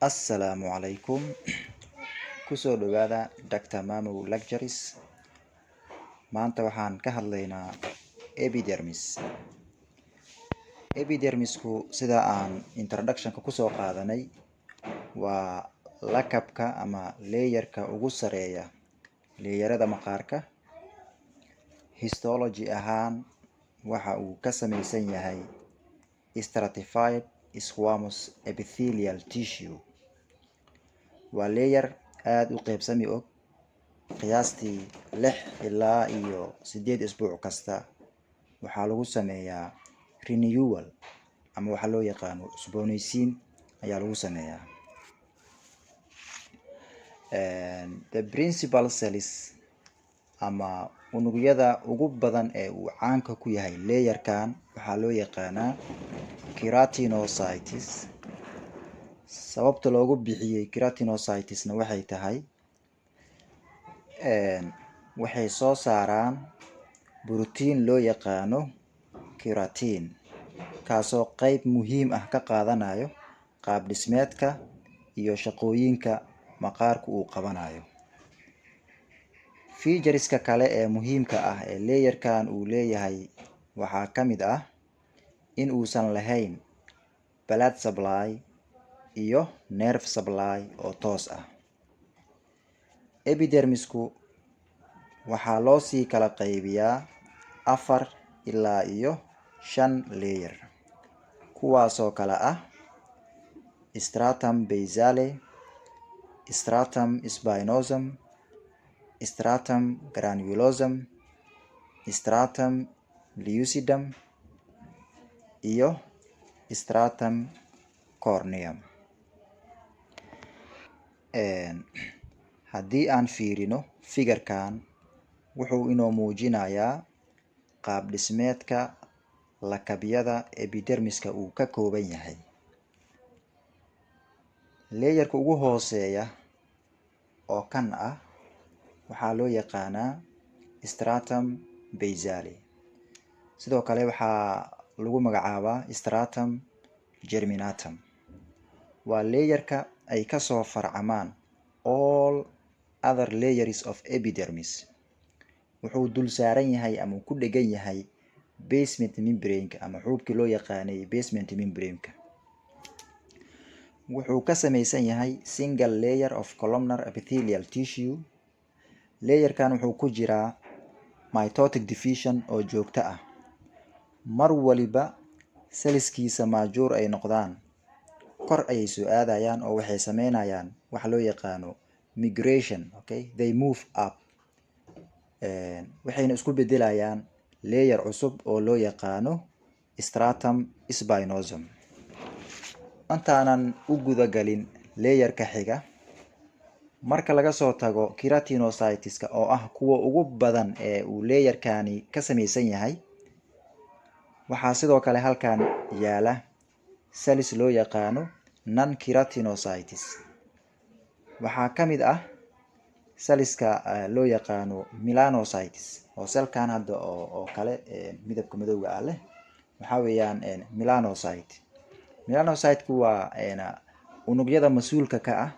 Assalaamu calaykum. Kusoo dhawaada Dr. Mamow Lectures. Maanta waxaan ka hadlaynaa epidermis. Epidermisku, sida aan introductionka kusoo qaadanay, waa lakabka ama layerka ugu sareeya layerada maqaarka. Histology ahaan, waxa uu ka samaysan yahay stratified squamous epithelial tissue. Waa layer aada u qeybsami og. Qiyaastii 6 ilaa iyo 8 isbuuc kasta waxaa lagu sameeyaa renewal ama waxaa loo yaqaano cusbooneysiin ayaa lagu sameeyaa. The principal cells ama unugyada ugu badan ee uu caanka ku yahay layerkan waxaa loo yaqaanaa keratinocytes. Sababta loogu bixiyey keratinocytesna waxay tahay waxay soo saaraan borotiin loo yaqaano keratin, kaasoo qeyb muhiim ah ka qaadanayo qaab dhismeedka iyo shaqooyinka maqaarku uu qabanayo. Featureska kale ee muhiimka ah ee layerkan uu leeyahay waxaa ka mid ah in uusan lahayn blood supply iyo nerve supply oo toos ah. Epidermisku waxaa loo sii kala qaybiyaa afar ilaa iyo shan layer, kuwaasoo kala ah stratum basale, stratum spinosum, stratum granulosum, stratum lucidum iyo stratum corneum. Haddii aan fiirino figure-kan, wuxuu inoo muujinayaa qaab dhismeedka lakabyada epidermiska uu ka kooban yahay. Layerka ugu hooseeya oo kan ah waxaa loo yaqaanaa stratum basale. Sidoo kale waxaa lagu magacaabaa stratum germinatum. Waa layerka ay kasoo farcamaan all other layers of epidermis. Wuxuu dul saaran yahay ama ku dhegan yahay basement membrane-ka ama xuubkii loo yaqaanay basement membrane-ka. Wuxuu ka samaysan yahay single layer of columnar epithelial tissue. Layerkan wuxuu ku jiraa mitotic division oo joogto ah. Mar waliba cellskiisa mature ay noqdaan, kor ayay soo aadayaan oo waxay sameynayaan waxa loo yaqaano migration. Okay, they move up, waxayna isku bedelayaan layer cusub oo loo yaqaano stratum spinosum. Intaanan u gudagalin layerka xiga, marka laga soo tago keratinocyteska oo ah kuwa ugu badan ee uu layerkani ka samaysan yahay, waxaa sidoo kale halkan yaala cells loo yaqaano non keratinocytes. Waxaa ka mid ah cellska loo yaqaano melanocytes, oo cellkan hadda oo kale midabka madowga ah leh waxaa weeyaan melanocyte. Melanocyte-ku waa unugyada mas-uulka ka ah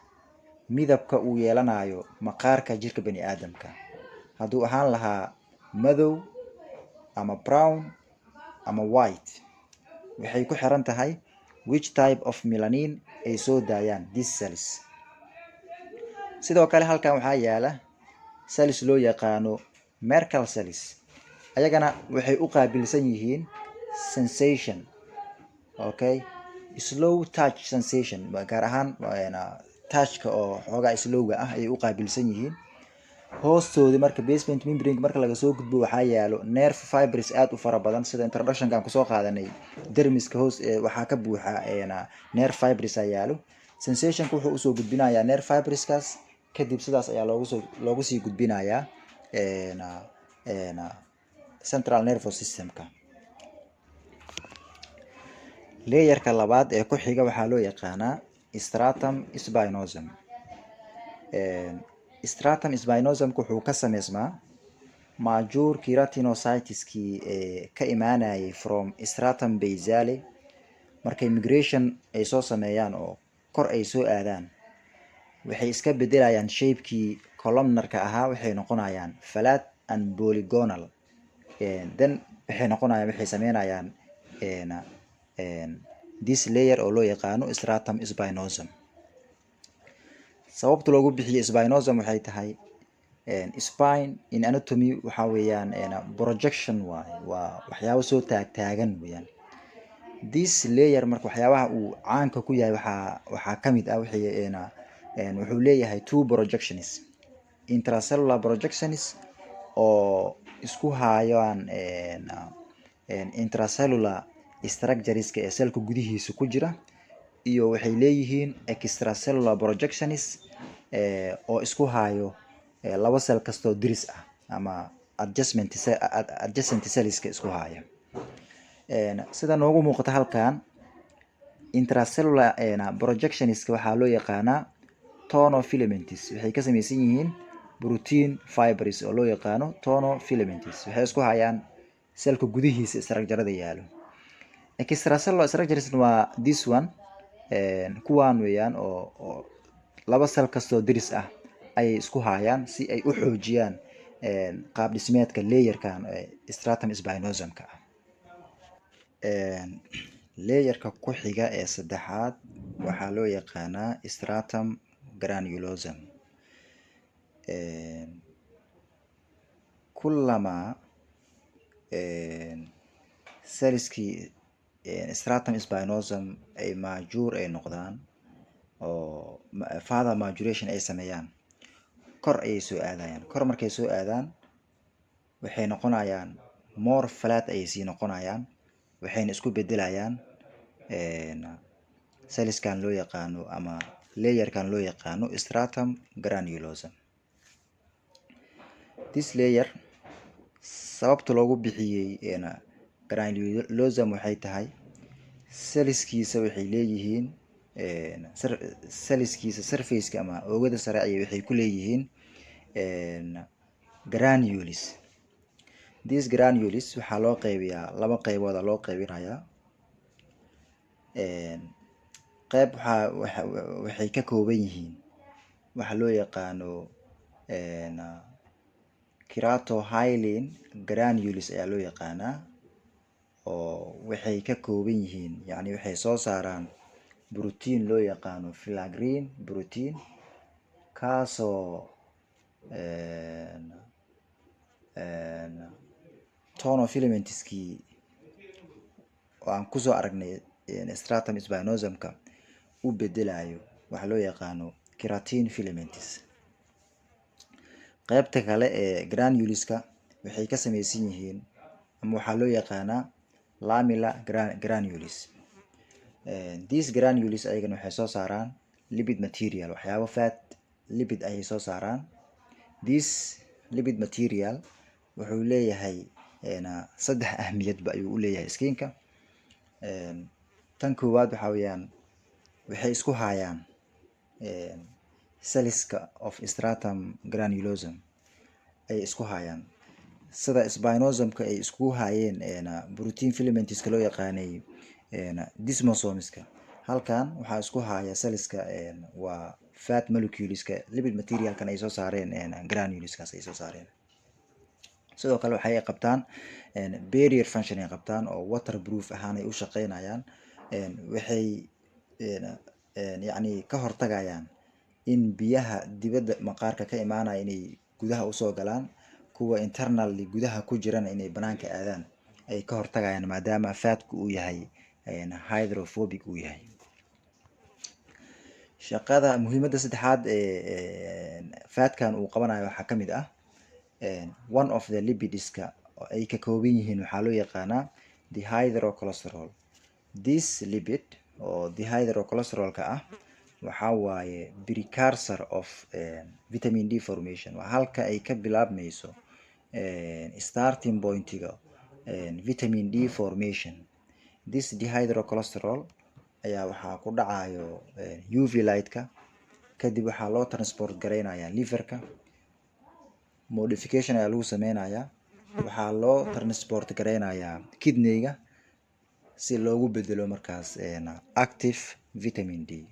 midabka uu yeelanayo maqaarka jirka bani aadamka, hadduu ahaan lahaa madow ama brown ama white. Waxay ku xiran tahay which type of melanin ay soo daayaan these cells. Sidoo kale halkan waxaa yaala cells loo yaqaano Merkel cells. Ayagana waxay u qaabilsan yihiin sensation, okay, slow touch sensation, gaar ahaan touchka oo xoogaa slowga ah ayay u qaabilsan yihiin. Hoostoodi marka basement membrane marka laga soo gudbo, waxaa yaalo nerve fibers aad u fara badan. Sida introductionka aan kusoo qaadanay, dermiska hoos waxaa ka buuxa nerve fibers aa yaalo. Sensationka wuxuu usoo gudbinayaa nerve fiberskaas, kadib sidaas ayaa loogu sii gudbinayaa central nervous systemka. Layerka labaad ee ku xiga waxaa loo yaqaanaa stratum spinosum. Stratum spinosumka wuxuu ka sameysmaa mature keratinocyteskii ee ka imaanayay from stratum basale. Markay migration ay soo sameeyaan oo Kor ay soo aadaan, waxay iska bedelayaan shapekii columnarka ahaa, waxay noqonayaan flat and polygonal. Then waxay noqonayaan, waxay sameynayaan this layer oo loo yaqaano stratum spinosum. Sababta loogu bixiyo spinosum waxay tahay, spine in anatomy waxaa weeyaan projection waaye, waa waxyaabo soo taag taagan weeyaan. This layer marka waxyaabaha uu caanka ku yahay waxaa kamid ah waxay wuxuu leeyahay two projections: intracellular projections oo isku hayaan intracellular structureska ee cellka gudihiisa ku jira, iyo waxay leeyihiin extracellular projections oo isku hayo laba cell kastoo diris ah ama adjacent cellska isku haya. Sida noogu muuqata halkan, intracellular projectionska waxaa loo yaqaanaa tonofilaments. Waxay ka samaysan yihiin protein fibers oo loo yaqaano tonofilaments. Waxay isku hayaan cellka gudihiisa structurada yaalo. Extracellular structures waa this one, kuwaan weeyaan, oo laba cell kastoo diris ah ayay isku hayaan si ay u xoojiyaan qaab dhismeedka layerkan stratum spinosumka ah. Layerka ku xiga ee saddexaad waxaa loo yaqaanaa stratum granulosum. Kullama cellskii stratum spinosum ay mature ay noqdaan oo further maturation ay sameeyaan, kor ayay soo aadayaan. Kor markay soo aadaan, waxay noqonayaan more flat ayay sii noqonayaan, waxayna isku bedelayaan cellskan loo yaqaano ama layerkan loo yaqaano stratum granulosum. This layer sababta loogu bixiyey granulosum waxay tahay cellskiisa waxay leeyihiin, cellskiisa surfaceka ama oogada sare ayay waxay ku leeyihiin granules. These granules waxaa loo qeybiyaa laba qeybooda loo qeybinayaa. Qeyb waxaa waxay ka kooban yihiin waxa loo yaqaano keratohyalin granules ayaa loo yaqaanaa, oo waxay ka kooban yihiin, yacni waxay soo saaraan protein loo yaqaano filaggrin protein, kaasoo tonofilamentskii oo aan kusoo aragnay stratum spinosumka u bedelayo waxa loo yaqaano keratin filaments. Qeybta kale ee granuleska waxay ka sameysan yihiin ama waxaa loo yaqaanaa lamella granules. These granules ayagana waxay soo saaraan lipid material, waxyaabo fat lipid ayay soo saaraan. This lipid material wuxuu leeyahay saddex ahmiyadba ayuu u leeyahay skinka. Tan koowaad waxaa weeyaan waxay isku hayaan cellska of stratum granulosum ay isku hayaan, sida spinosumka ay iskugu hayeen protein filamentska loo yaqaanay desmosomeska. Halkan waxaa isku haya cellska waa fat moleculeska, lipid materialkan ay soo saareen granuleskaas ay soo saareen. Sidoo kale waxay qabtaan barrier function ay qabtaan oo waterproof ahaan ay u shaqeynayaan. Waxay yacni ka hortagayaan in biyaha dibadda maqaarka ka imaanaya inay gudaha usoo galaan, kuwa internally gudaha ku jirana inay banaanka aadaan ay ka hortagayaan, maadaama fatku uu yahay hydrophobic uu yahay. Shaqada muhiimadda saddexaad ee fatkan uu qabanayo waxaa kamid ah one of the lipidska oo ay ka kooban yihiin waxaa loo yaqaanaa dehydrocholesterol. This lipid oo dehydrocholesterolka ah waxaa waaye precursor of vitamin D formation. Waa halka ay ka bilaabmayso starting pointiga vitamin D formation. This dehydrocholesterol ayaa waxaa ku dhacayo UV light-ka, kadib waxaa loo transport gareynayaa liverka, modification ayaa lagu sameynayaa, waxaa loo transport gareynayaa kidneyga si loogu bedelo markaas active vitamin D.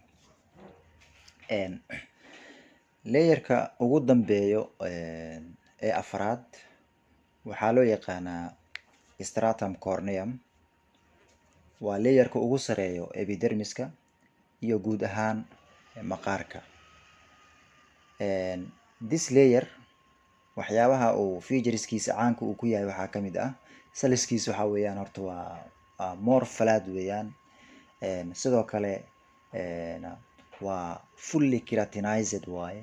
Layerka ugu dambeeyo ee afraad waxaa loo yaqaanaa stratum corneum. Waa layerka ugu sareeyo epidermiska iyo guud ahaan maqaarka. This layer, waxyaabaha uu featureskiisa caanka uu ku yahay waxaa kamid ah cellskiisa. Waxaa weeyaan horta waa more flat weeyaan. Sidoo kale waa fully keratinized waaye,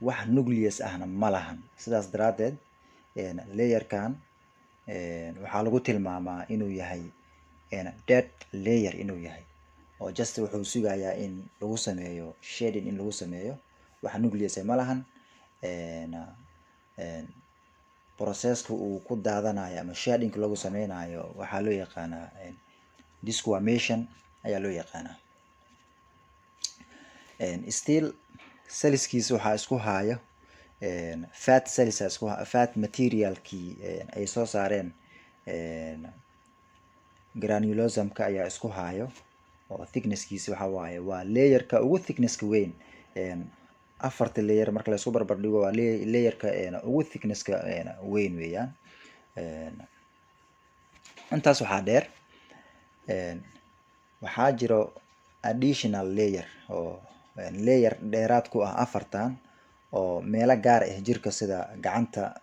wax nucleus ahna ma lahan. Sidaas daraadeed layerkan waxaa lagu tilmaamaa inuu yahay dead layer inuu yahay, oo just wuxuu sugayaa in lagu sameeyo shedding, in lagu sameeyo. Wax nucleus ma lahan. Processka uu ku daadanayo ama shedding lagu sameynayo waxaa loo yaqaanaa desquamation ayaa loo yaqaanaa. Still cellskiisa waxaa isku haayo fat cells, isku fat materialkii ay soo saareen granulosumka ayaa isku haayo, oo thicknesskiisa waxa waaye waa layerka ugu thicknesska weyn afarta layer. Marka la isku barbar dhigo, waa layerka ugu thicknesska weyn weeyaan. Intaas waxaa dheer, waxaa jiro additional layer oo layer dheeraad ku ah afartan, oo meelo gaar ah jirka sida gacanta,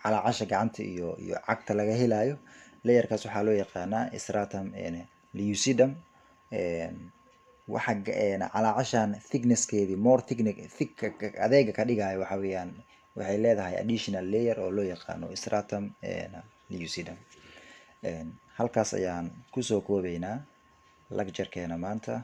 calaacasha gacanta iyo cagta laga helayo. Layerkaas waxaa loo yaqaanaa stratum lucidum. Waxa calaacashan thicknesskeedii more thick, adeega ka dhigayo waxa weeyaan waxay leedahay additional layer oo loo yaqaano stratum lucidum. Halkaas ayaan kusoo koobeynaa lecturekeena maanta.